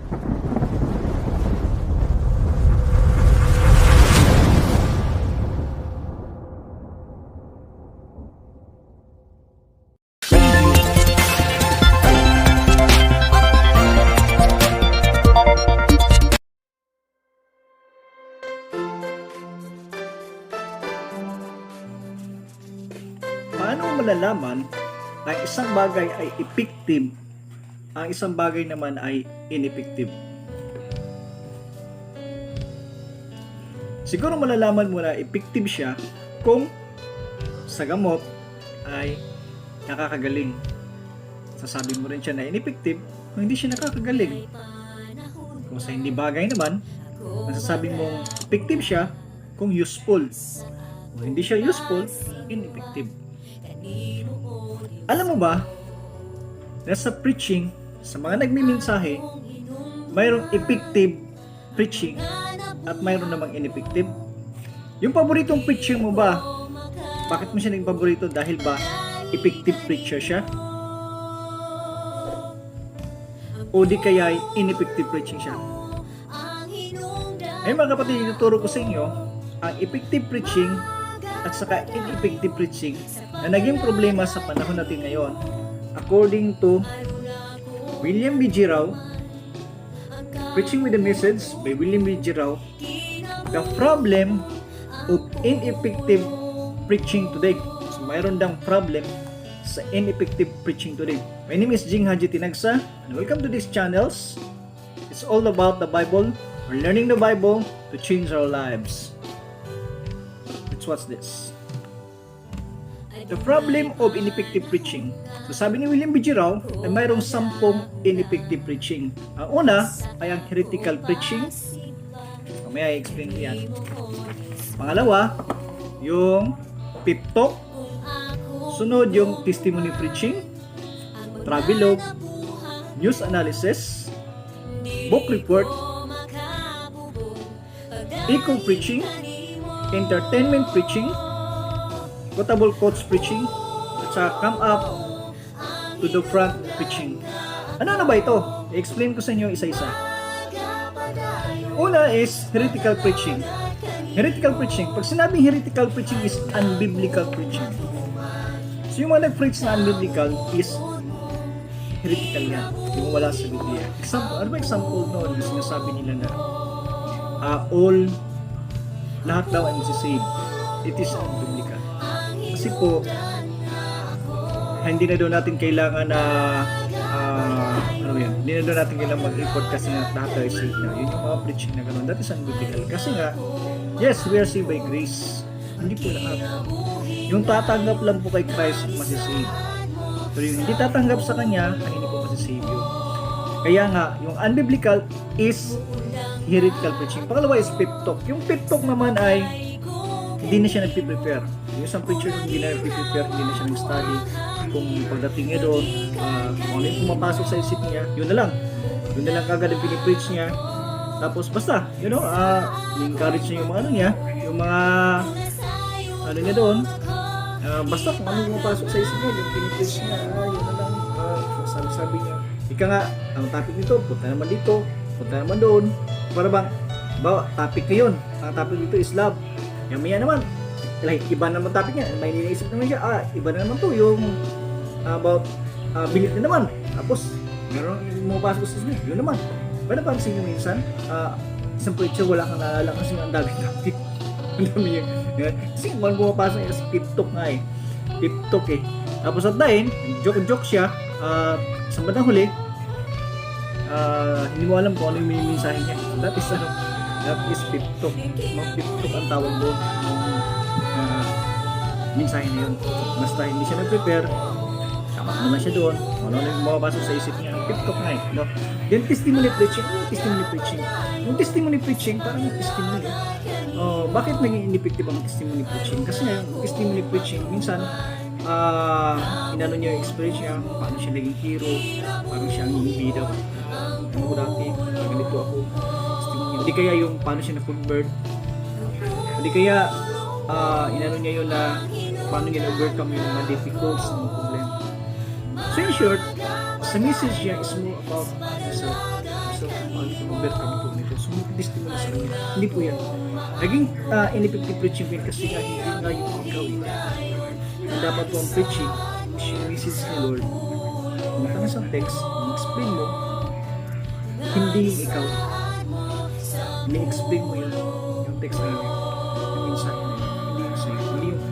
Paano mo malalaman na isang bagay ay effective, ang isang bagay naman ay ineffective? Siguro malalaman mo na effective siya kung sa gamot ay nakakagaling. Sasabi mo rin siya na ineffective kung hindi siya nakakagaling. Kung sa hindi bagay naman, masasabi mong effective siya kung useful. Kung hindi siya useful, ineffective. Alam mo ba na sa preaching, sa mga nagmimensahe, mayroong effective preaching at mayroon namang ineffective? Yung paboritong preaching mo ba, bakit mo siya naging paborito? Dahil ba effective preacher siya? O di kaya ineffective preaching siya? Ayun, mga kapatid, ituturo ko sa inyo ang effective preaching at saka ineffective preaching na naging problema sa panahon natin ngayon. According to William B. Girao, Preaching with the Message by William B. Girao, The Problem of Ineffective Preaching Today. So mayroon dang problem sa ineffective preaching today. My name is Jing Haji Tinagsa and welcome to this channels. It's all about the Bible. We're learning the Bible to change our lives. Let's watch this. The Problem of Ineffective Preaching. So sabi ni William B. Girao ay mayroong 10 ineffective preaching. Ang una ay ang heretical preaching. Mamaya i-explain ko yan. Pangalawa, yung pep talk. Sunod, yung testimony preaching, travelogue, news analysis, book report, eco preaching, entertainment preaching, quotable quotes preaching, at saka come up to the front preaching. Ano na ba ito? I-explain ko sa inyo isa-isa. Una is heretical preaching. Heretical preaching. Pag sinabing heretical preaching is unbiblical preaching. So yung mga nag-preach na unbiblical is heretical yan. Yung wala sa Biblia. Example, ano ba example noon? Yung sinasabi nila na all, lahat daw ay masisave. It is unbiblical. Kasi po, hindi na daw natin kailangan na ano ba yan? Hindi na daw natin kailangan mag-report kasi nga lahat tayo saved na. Yun yung mga preaching na gano'n. That is unbiblical. Kasi nga, yes, we are saved by grace. Hindi po lahat. Yung tatanggap lang po kay Christ, masisave. Pero yung hindi tatanggap sa Kanya, ay hindi po masisave yun. Kaya nga, yung unbiblical is heretical preaching. Pangalawa is pep talk. Yung pep talk naman ay hindi na siya nagpe-prepare. Yung isang preacher, hindi na nagpe-prepare, hindi na siya nag-study. Kung pagdating niya doon, kung ano yung pumapasok sa isip niya, yun na lang. Yun na lang kagad ang pinipreach niya. Tapos basta, encourage niya yung mga ano niya, yung mga ano niya doon. Basta kung ano pumapasok sa isip niya, yung pinipreach niya, yun na lang. Sabi-sabi niya. Ika nga, ang topic nito, punta naman dito, punta naman doon. Para bang, ba, topic ngayon, ang topic dito is love. Yamaya naman, like, iba naman topic niya. May iniisip naman siya, iba na naman to, yung about belief na naman. Tapos, meron yung pumapasok sa isip niya, yun naman. Ba napansin niyo minsan, isang preacher, wala kang naalala kasi ang dami topic. Ang dami yun. Yan. Kasi kung ano pumapasok niya, pep talk nga eh. Pep talk eh. Tapos at dahil, joke-joke siya, sa bandang huli, hindi mo alam kung ano yung minimensahe niya. That is ano, that is pep talk. Mga pep talk ang tawag doon. Yung mensahe na yun. Basta hindi siya nag-prepare, tama naman siya doon. Kung ano yung pumapasok sa isip niya. Pep talk nga eh. No? Then testimony preaching. Ano yung testimony preaching? Yung testimony preaching, parang yung testimony eh. Oh, bakit naging ineffective ang testimony preaching? Kasi nga yung testimony preaching, minsan, inano niya yung experience niya, paano siya naging hero, paano siya naging bida. Ano ko dati, ganito ako. Testimony. Hindi kaya yung paano siya na-convert. Hindi kaya, inano niya yun na paano niya na-overcome yung mga difficulties, mga problema. So in short, sa message niya is more about himself. myself kung paano ko overcome ito nito. So, testimony sa kanya. Hindi po yan. Naging ineffective preaching po yun kasi nga hindi nga yung ikaw eh. Ang dapat po ang preaching is yung message ni Lord. Pumunta ka sa text, explain mo, hindi yung ikaw. Ini-explain mo yun, yung text na yun, yung mensahe na yun, hindi yung sa'yo. Hindi yung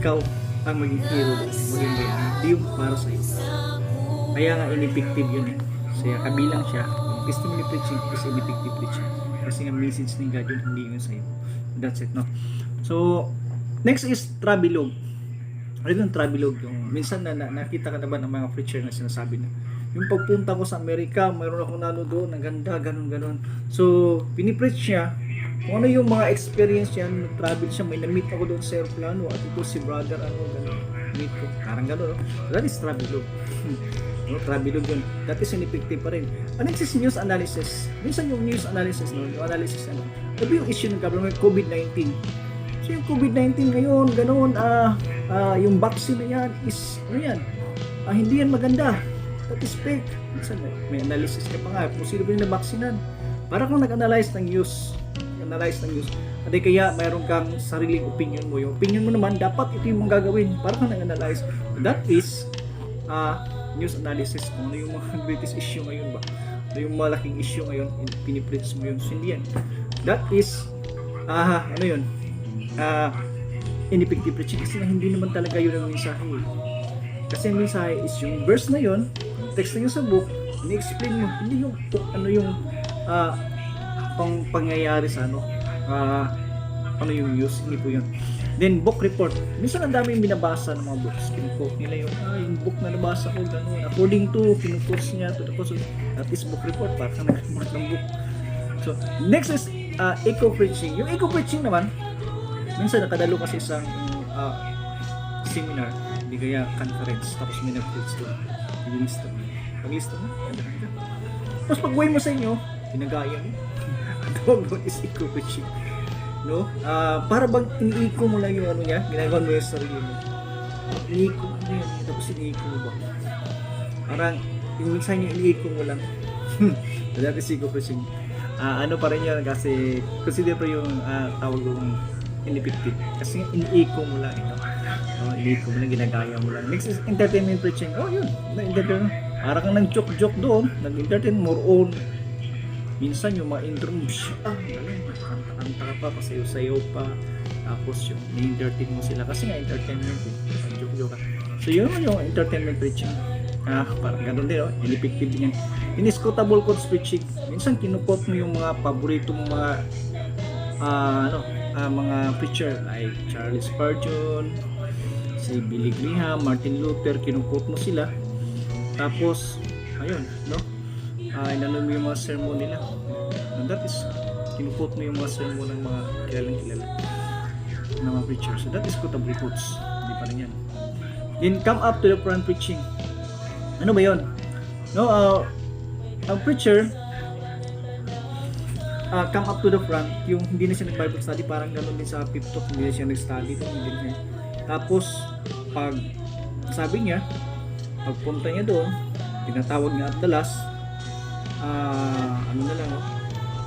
ikaw ang maging hero, maging bayani. Hindi yung para sa'yo. Kaya nga ineffective yun eh. Kaya kabilang siya, yung testimony preaching is ineffective preaching. Kasi nga message ni God yun, hindi yun sa'yo. That's it, no? So, next is travelogue. Ano yung travelogue? Yung, minsan na nakita ka na ba ng mga preacher na sinasabi na, yung pagpunta ko sa Amerika, mayroon akong nano doon, ang ganda, ganun, ganun. So, pinipreach niya kung ano yung mga experience niya, nag-travel siya, may na-meet ako doon sa aeroplano, at ito si brother, ano, ganun, meet ko. Parang ganun, no? That is travelogue. No, travelogue yun. That is ineffective pa rin. Ano is news analysis? Minsan yung news analysis, no, yung analysis, ano yung issue ng government, COVID-19. So yung COVID-19 ngayon, ganun, yung vaccine na yan is, ano yan, hindi yan maganda. That is fake. Minsan may analysis ka pa nga kung sino ba yung nabaksinan. Para kang nag-analyze ng news. Analyze ng news. At kaya mayroon kang sariling opinion mo. Yung opinion mo naman, dapat ito yung mga gagawin. Para kang nag-analyze. That is news analysis. Kung ano yung mga greatest issue ngayon ba. Ano yung malaking issue ngayon, pinipreach mo yun. So, hindi yan. That is, ano yun? Ineffective preaching kasi nga hindi naman talaga yun ang mensahe eh. Kasi ang mensahe is yung verse na yun, yung text na yun sa book, ini-explain mo, hindi yung kung ano yung pangyayari sa ano, ano yung news, hindi po yun. Then book report. Minsan ang daming binabasa ng mga books. Kinuquote nila yun. Ah, yung book na nabasa ko, ganun. According to, kinuquote niya to the post. That is book report. Parang nag-report ng book. So, next is echo preaching. Yung echo preaching naman, minsan nakadalo kasi isang seminar, hindi kaya conference, tapos may nag-preach doon. Ilista mo. Pag-lista mo, ganda-ganda. Tapos pag uwi mo sa inyo, ginagaya mo. Ang tawag doon is echo preaching. No? Para bang ini-echo mo lang yung ano niya, ginagawa mo yung sarili mo. Ini-echo mo yan, tapos ini-echo mo ba? Parang, yung minsan yung ini-echo mo lang. That is echo preaching. Ano pa rin yun kasi consider pa yung tawag yung ineffective. Kasi ini-echo mo lang ito. No, ini-echo mo lang, ginagaya mo lang. Next is entertainment preaching. Oh, yun. Na-entertain. Para kang nag-joke-joke doon, nag-entertain more on. Minsan yung mga intro mo, galing, kanta-kanta ka pa, pasayaw-sayaw pa. Tapos yung ni-entertain mo sila kasi nga entertainment eh. Joke-joke ka. So yun yung entertainment preaching. Parang ganun din, oh. Ineffective din yan. In quotable quotes preaching. Minsan kinuquote mo yung mga paborito mong mga ano, mga preacher like Charles Spurgeon, si Billy Graham, Martin Luther, kinuquote mo sila. Tapos, ayun, no? Inano mo yung mga sermon nila. And that is, kinuquote mo yung mga sermon ng mga kilalang kilala ng mga preacher. So that is quotable quotes. Hindi pa rin yan. Then come up to the front preaching. Ano ba yon? No, ang preacher come up to the front, yung hindi na siya nag-Bible study, parang ganun din sa pep talk, hindi na siya nag-study, hindi na siya. Tapos, pag sabi niya, pagpunta niya doon, tinatawag niya at the last, ano na lang, oh,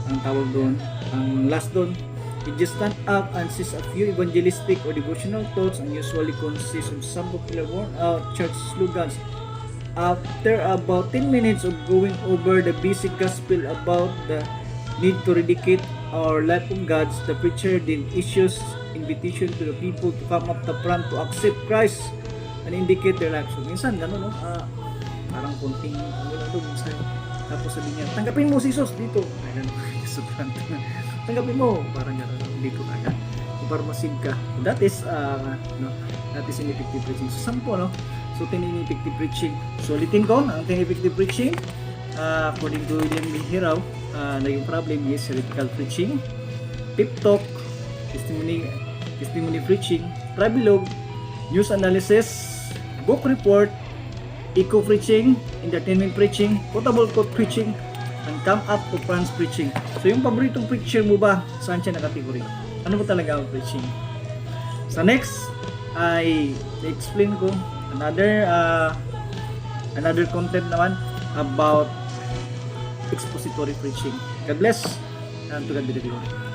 ang tawag doon, ang last doon, he just stand up and says a few evangelistic or devotional thoughts and usually consists of some popular worn out church slogans. After about 10 minutes of going over the basic gospel about the need to rededicate our life of God's, the preacher then issues invitation to the people to come up the front to accept Christ and dedicate their life. So minsan gano'n, no? Parang konting ano lang doon, minsan. Tapos sabi niya, "Tanggapin mo si Jesus dito." Ay, ganun, sa front. "Tanggapin mo." Parang gano'n, dito agad. Para ma-save ka. That is, no, that is ineffective preaching. So, 10, no? So, 10 ineffective preaching. So, ulitin ko, ang 10 ineffective preaching, according to William B. Hirao, naging problem is heretical preaching, pep talk, testimony preaching, travelogue, news analysis, book report, echo preaching, entertainment preaching, quotable quote preaching, and come up to front preaching. So yung paboritong preacher mo ba, saan siya nakategory? Ano ba talaga ang preaching? Sa next, ay explain ko another content naman about expository preaching. God bless and to God be the glory.